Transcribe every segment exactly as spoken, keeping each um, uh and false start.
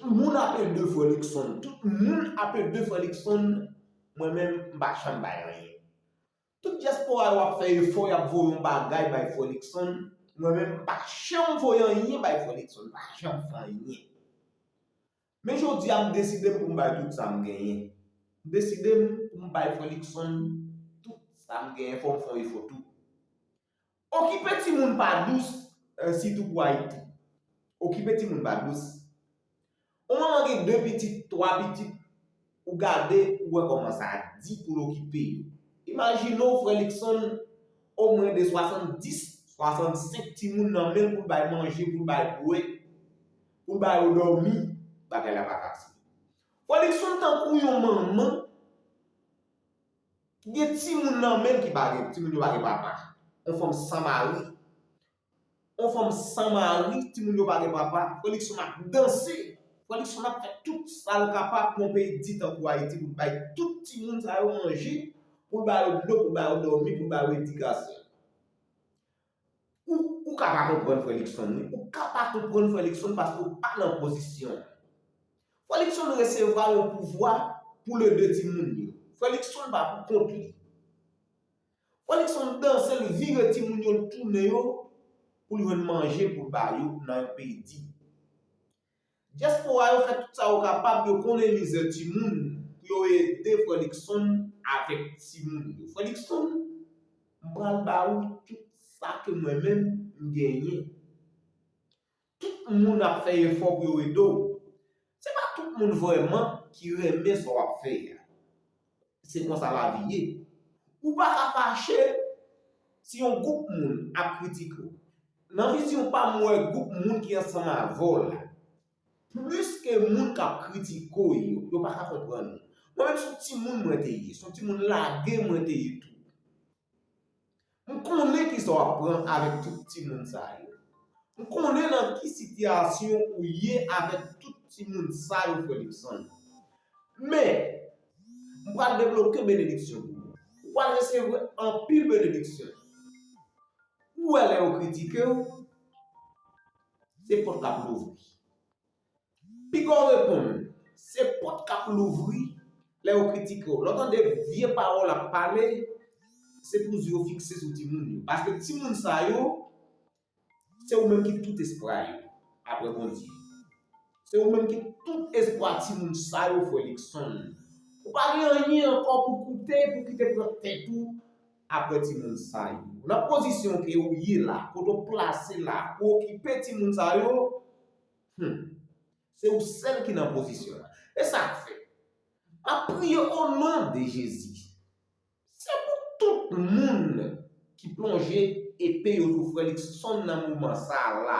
Moun ap ede Frè Luckson. Tout moun ap ede Frè Luckson. Mwen menm, m pa janm bay anyen. Tout dyaspora yo ap fè efò, y ap voye yon bagay bay Frè Luckson. Mwen menm, m pa janm voye anyen bay Frè Luckson. M pa janm fè anyen. Men jodi a, m deside m pou m bay tout sa m genyen. M deside m pou m bay Frè Luckson tout sa m genyen. Fò m fè yon efò tou. Okipe timoun pa dous, eh, sitou pou Ayiti. Okipe timoun pa dous. Yon manman gen de pitit, twa pitit, ou gade, ou wè kòman sa di pou l okipe yo. Imajine w, Frè Luckson, omwen de swasanndis, swasannsenk timoun nan men l pou l bay manje, pou l bay bwè, pou l ba yo dòmi, bagay la pa fasil. Frè Luckson tankou yon manman ki gen timoun nan men l ki pa gen, timoun yo pa gen papa. Yon fanm san mari. Yon fanm san mari, timoun yo pa gen papa. Frè Luckson ap danse. Frè Luckson ap fè tout sa l kapab pou yon peyi di tankou Ayiti, pou l bay tout timoun sa yo manje, pou l ba yo dlo, pou l ba yo dòmi, pou l ba yo edikasyon. Ou, ou ka pa konprann Frè Luckson, wi. Ou ka pa konprann Frè Luckson paske ou pa nan pozisyon. Frè Luckson resevwa yon pouvwa pou l ede timoun yo. Frè Luckson pa pou kont li. Frè Luckson danse, l vire timoun yo, l tounen yo pou l jwenn manje pou l ba yo nan yon peyi di. Dyaspora yo fè tout sa yo kapab, yo konnen mizè timoun, pou yo ede Frè Luckson avèk timoun yo. Frè Luckson, m pral ba ou tout sa ke mwen menm m genyen. Tout moun ap fè efò pou yo ede w. Se pa tout moun vrèman ki renmen sa w ap fè a. Se konsa lavi ye. Ou pa ka fache si yon gwoup moun ap kritike w. Nan vizyon pa m, m wè gwoup moun ki ansanm avè w la, plis ke moun k ap kritike w yo, yo pa ka konprann ou. Mwen menm, se yon timoun mwen te ye, se yon timoun lage mwen te ye tou. M konnen kisa w ap pran avèk tout timoun sa yo. M konnen nan ki sitiyasyon ou ye avèk tout timoun sa yo, Frè Luckson. Men, m pral debloke benediksyon pou ou. Ou pral resevwa anpil benediksyon. Ou wè lè yo kritike w, se pòt k ap louvri. Piga w reponn, se pòt k ap louvri lè yo kritike w. Lè w tande vye pawòl ap pale, se pou zye w fikse sou timoun yo. Paske timoun sa yo, se ou menm ki tout espwa yo, apre Bondye. Se ou menm ki tout espwa timoun sa yo, Frè Luckson. Ou pa gen anyen ankò pou koute, pou kite pran tèt ou apre timoun sa yo. Nan pozisyon ke ou ye la, kote w plase la, pou okipe timoun sa yo, hmm, se ou sèl ki nan pozisyon an. E sa k fè, m ap priye o non de Jezi. Se pou tout moun ki plonje epe yo sou Frè Luckson nan moman sa a la,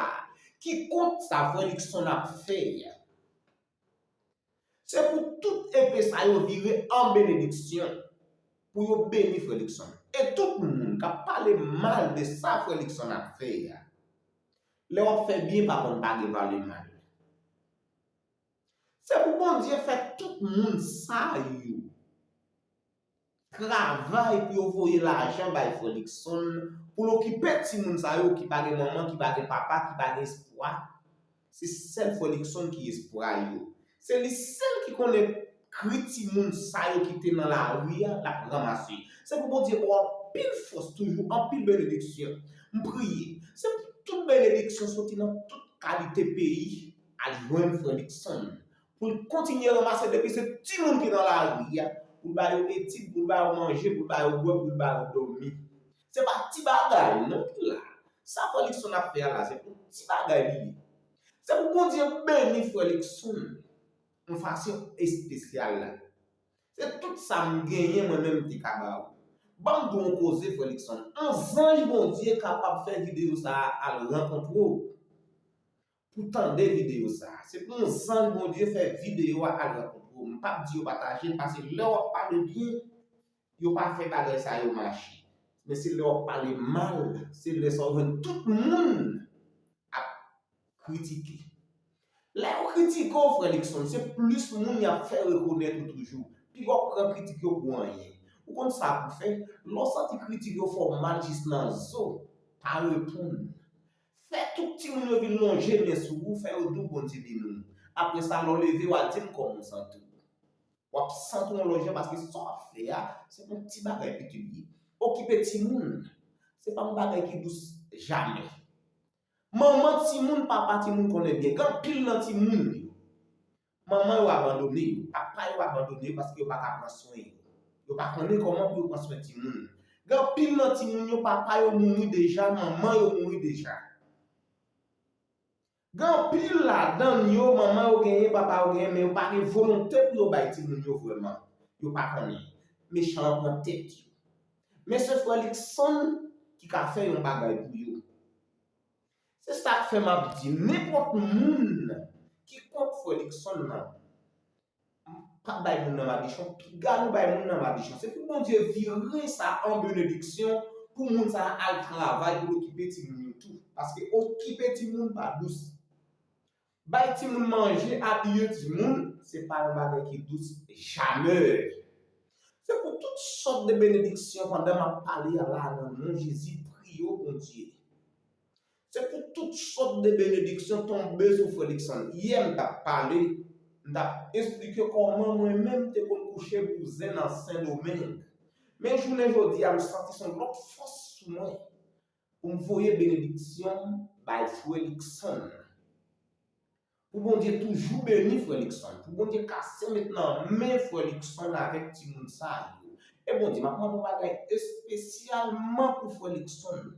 ki kont sa Frè Luckson ap fè a. Se pou tout epe sa yo vire an benediksyon, pou yo beni Frè Luckson. E tout moun k ap pale mal de sa Frè Luckson ap fè a, lè w ap fè byen, pa konn pa gen pale mal. Se pou Bondye fè tout moun sa yo travay pou yo voye lajan bay Frè Luckson, pou l okipe timoun sa yo ki pa gen manman, ki pa gen papa, ki pa gen espwa. Se sèl Frè Luckson ki espwa yo. Se li sèl ki konnen kri timoun sa yo ki te nan lari a, l ap ranmase. Se pou Bondye ba w anpil fòs toujou, anpil benediksyon. M priye. Se pou tout benediksyon soti nan tout kalite peyi al jwenn Frè Luckson. Pou l kontinye ranmase depi se timoun ki nan lari a, pou l ba yo etid, pou l ba yo manje, pou l ba yo bwè, pou l ba yo dòmi. Se pa ti bagay non ki la. Sa Frè Luckson ap fè a la, se pou ti bagay li ye. Se pou Bondye beni Frè Luckson yon fason espesyal la. Se tout sa m genyen mwen menm m te ka ba ou. Ban m di w yon koze, Frè Luckson. Yon zanj Bondye kapab fè videyo sa a al rankontre w pou tande videyo sa a. Se pou yon zanj Bondye fè videyo a al rankontre w. M p ap di yo pataje l, paske lè w ap pale byen, yo pa fè bagay sa yo mache. Men se lè w ap pale mal, se lè sa w jwenn tout moun ap kritike. Lè yo kritike w, Frè Luckson, se plis moun y ap fè rekonèt ou toujou. Piga w pran kritik yo pou anyen. Ou konn sa pou fè? Lè w santi kritik yo fè w mal jis nan zo, pa reponn. Fè tout timoun yo vin lonje men sou ou, fè yo di w Bondye beni w. Apre sa, lè w leve, w a di m kòman w santi w. W ap santi w yon lòt jan paske sa w ap fè a, se yon ti bagay pitit li ye. Okipe timoun, se pa yon bagay ki dous jamè. Manman timoun, papa timoun konnen byen. Gen anpil nan timoun yo, manman yo abandone yo, papa yo abandone yo paske yo pa ka pran swen yo. Yo pa konnen kòman pou yo pran swen timoun. Gen anpil nan timoun yo, papa yo mouri deja, manman yo mouri deja. Gen anpil ladan yo, manman yo genyen, papa yo genyen, men yo pa gen volonte pou yo bay timoun yo vrèman. Yo pa konnen. Mechan an pran tèt yo. Men se frè Luckson ki ka fè yon bagay pou yo. Se sa k fè m ap di, nenpòt moun ki kont frè Luckson nan, pa bay moun nan madichon, piga nou bay moun nan madichon. Se pou Bondye vire sa an benediksyon, pou moun sa a al travay, pou l okipe timoun yo tou. Paske okipe timoun pa dous. Bay timoun manje, abiye timoun, se pa yon bagay ki dous jamè. Se pou tout sòt de benediksyon pandan m ap pale a la, nan non Jezi, priye w Bondye. Se pou tout sòt de benediksyon tonbe sou frè Luckson. Yè m t ap pale, m t ap esplike kòman mwen menm te konn kouche bouzen nan Sendomeng. Men jounen jodi a, m santi se yon lòt fòs sou mwen pou m voye benediksyon m bay frè Luckson. Pou Bondye toujou beni frè Luckson. Pou Bondye kase met nan men frè Luckson avèk timoun sa yo. E Bondye, m ap mande yon bagay espesyalman pou frè Luckson.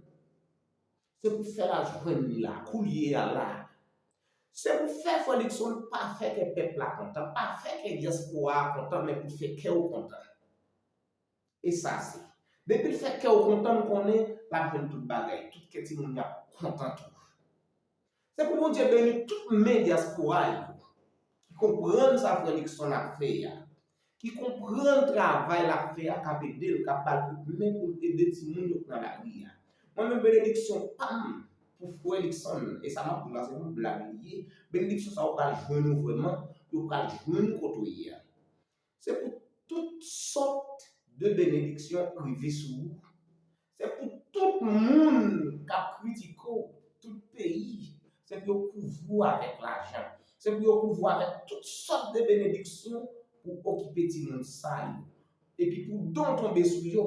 Se pou fè l al jwenn li la, koulye a la. Se pou fè frè Luckson pa fè kè pèp la kontan, pa fè kè dyaspora a kontan, men pou fè kè w kontan. E sa se. Depi l fè kè w kontan, m konnen l ap jwenn tout bagay. Tout kè timoun y ap kontan tou. Se pou Bondye beni tout men dyaspora yo ki konprann sa frè Luckson ap fè a, ki konprann travay l ap fè a, k ap ede l, k ap ba l kout men pou l ede timoun yo k nan lari a. Mwen menm, benediksyon pa m pou frè Luckson, e sa m ap di w la, se yon blag li ye. Benediksyon sa yo pral jwenn ou vrèman, yo pral jwenn ou kote w ye a. Se pou tout sòt de benediksyon rive sou ou. Se pou tout moun k ap kritike w, tout peyi, se pou yo kouvri w avèk lajan. Se pou yo kouvri w avèk tout sòt de benediksyon pou okipe timoun sa yo. Epi pou don tonbe sou yo.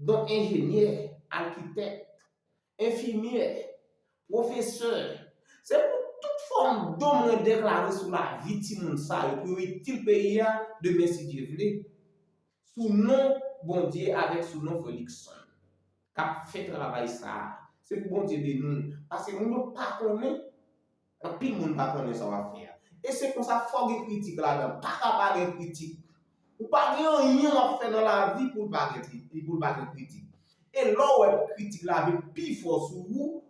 Don enjenyè, akitèk, enfimyè, pwofesè. Se pou tout fòm don mwen deklare sou lavi timoun sa yo pou yo itil peyi a demen si Dye vle. Sou non Bondye avèk sou non frè Luckson k ap fè travay sa a. Se pou Bondye beni w. Paske moun yo pa konnen, anpil moun pa konnen sa w ap fè a. E se konsa fò gen kritik ladan. Pa ka pa gen kritik. Ou pa gen anyen w ap fè nan lavi pou l pa gen, pou l pa gen kritik. E lè w wè kritik la vin pi fò sou ou,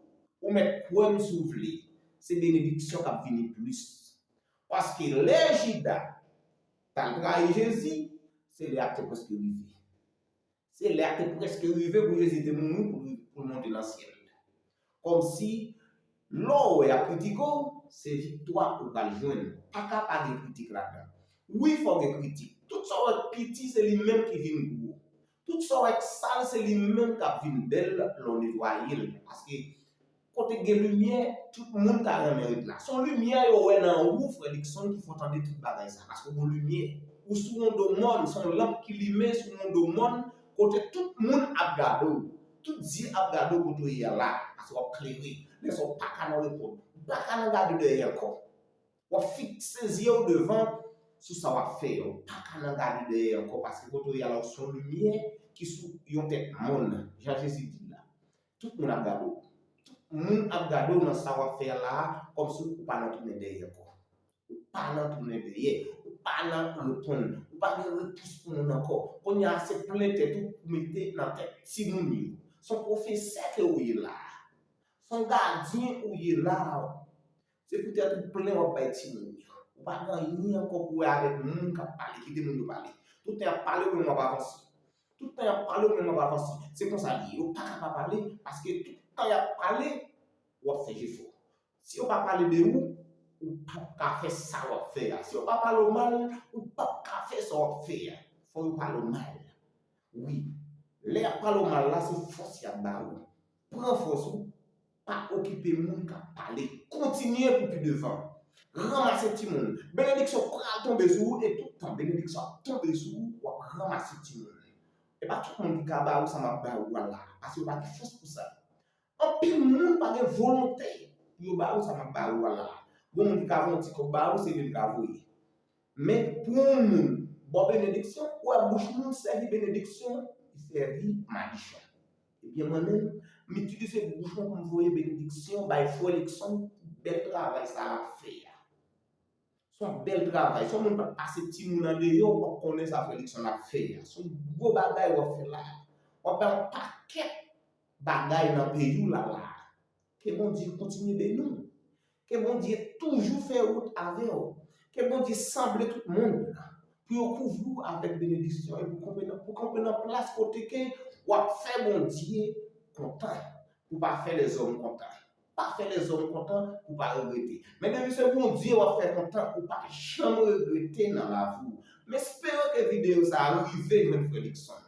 ou mèt kwè m si w vle. Se benediksyon k ap vini plis. Paske lè Jida t al trayi Jezi, se lè a te prèske rive. Se lè a te prèske rive pou Jezi te mouri pou, pou l monte nan syèl. Kòmsi, lè w wè y ap kritike w, se viktwa ou pral jwenn. Pa ka pa gen kritik ladan. Wi, fò gen kritik. Tout sa w wè k piti, se li menm ki vin gwo. Tout sa w wè k sal, se li menm k ap vin bèl lè w netwaye l. Paske kote gen limyè, tout moun ka renmen ret la. Se yon limyè yo wè nan ou, frè Luckson, ki fè w tande tout bagay sa. Paske w gon limyè. Ou sou yon do mòn, se yon lanp ki limen sou yon do mòn, kote tout moun ap gade w. Tout zye ap gade w kote w ye a la, paske w ap klere. Lè sa w pa ka nan repon. Ou pa ka nan gade dèyè ankò. W ap fikse zye w devan sou sa w ap fè yo. Pa ka nan gade dèyè ankò, paske kote w ye a la, w se yon limyè ki sou yon tèt mòn, jan Jezi di l la. Tout moun ap gade w. Tout moun ap gade w nan sa w ap fè a la a, kòmsi ou pa nan tounen dèyè ankò. Ou pa nan tounen dèyè. Ou pa nan reponn. Ou pa gen repons pou moun ankò. Kounye a, se plen tèt ou pou mete nan tèt timoun yo. Se yon pwofesè ke ou ye la a. Se yon gadyen ou ye la a. Se poutèt ou plen w ap bay timoun yo. Ou pa gen anyen ankò pou wè avèk moun k ap pale. Kite moun yo pale. Tout tan y ap pale, ou menm w ap avanse. Tout tan y ap pale, ou menm w ap avanse. Se konsa li ye. Yo pa ka pa pale, paske tout tan y ap pale, w ap fè jefò. Si yo pa pale de ou, ou p ap ka fè sa w ap fè a. Si yo pa pale w mal, ou p ap ka fè sa w ap fè a. Fò yo pale w mal. Wi. Lè y ap pale w mal la, se fòs y ap ba ou. Pran fòs ou, pa okipe moun k ap pale. Kontinye pou pi devan. Ranmase timoun. Benediksyon pral tonbe sou ou e tout tan benediksyon ap tonbe sou ou, w ap ranmase timoun. E pa tout moun ki ka ba ou sa m ap ba ou a la, paske yo pa gen fòs pou sa. Anpil moun pa gen volonte pou yo ba ou sa m ap ba ou a la. Gon moun ki ka voye yon ti kòb ba ou, se li l ka voye. Men pou yon moun ba w benediksyon, ou wè bouch moun sèvi benediksyon, li sèvi madichon. Ebyen mwen menm, m itilize bouch mwen pou m voye benediksyon bay frè Luckson pou bèl travay sa l ap fè a. Se yon bèl travay. Si yon moun pa t pase timoun andeyò, w ap konnen sa frè Luckson ap fè a. Se yon gwo bagay w ap fè la. W ap bay yon pakèt bagay nan peyi w la la. Ke Bondye kontinye beni w. Ke Bondye toujou fè wout avè w. Ke Bondye sanble tout moun pou yo kouvri w avèk benediksyon e pou kanpe nan, pou kanpe nan plas kote ke w ap fè Bondye kontan, pou pa fè lèzòm kontan. Pa fè lèzòm kontan pou pa regrete. Men depi se Bondye w ap fè kontan, ou pa janm regrete nan lavi w. M espere ke videyo sa a rive jwenn frè Luckson.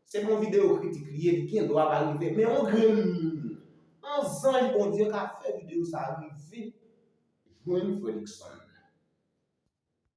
Se pa yon videyo kritik li ye, li gen dwa pa rive, men yon grenn moun, yon zanj Bondye ka fè videyo sa a rive jwenn frè Luckson.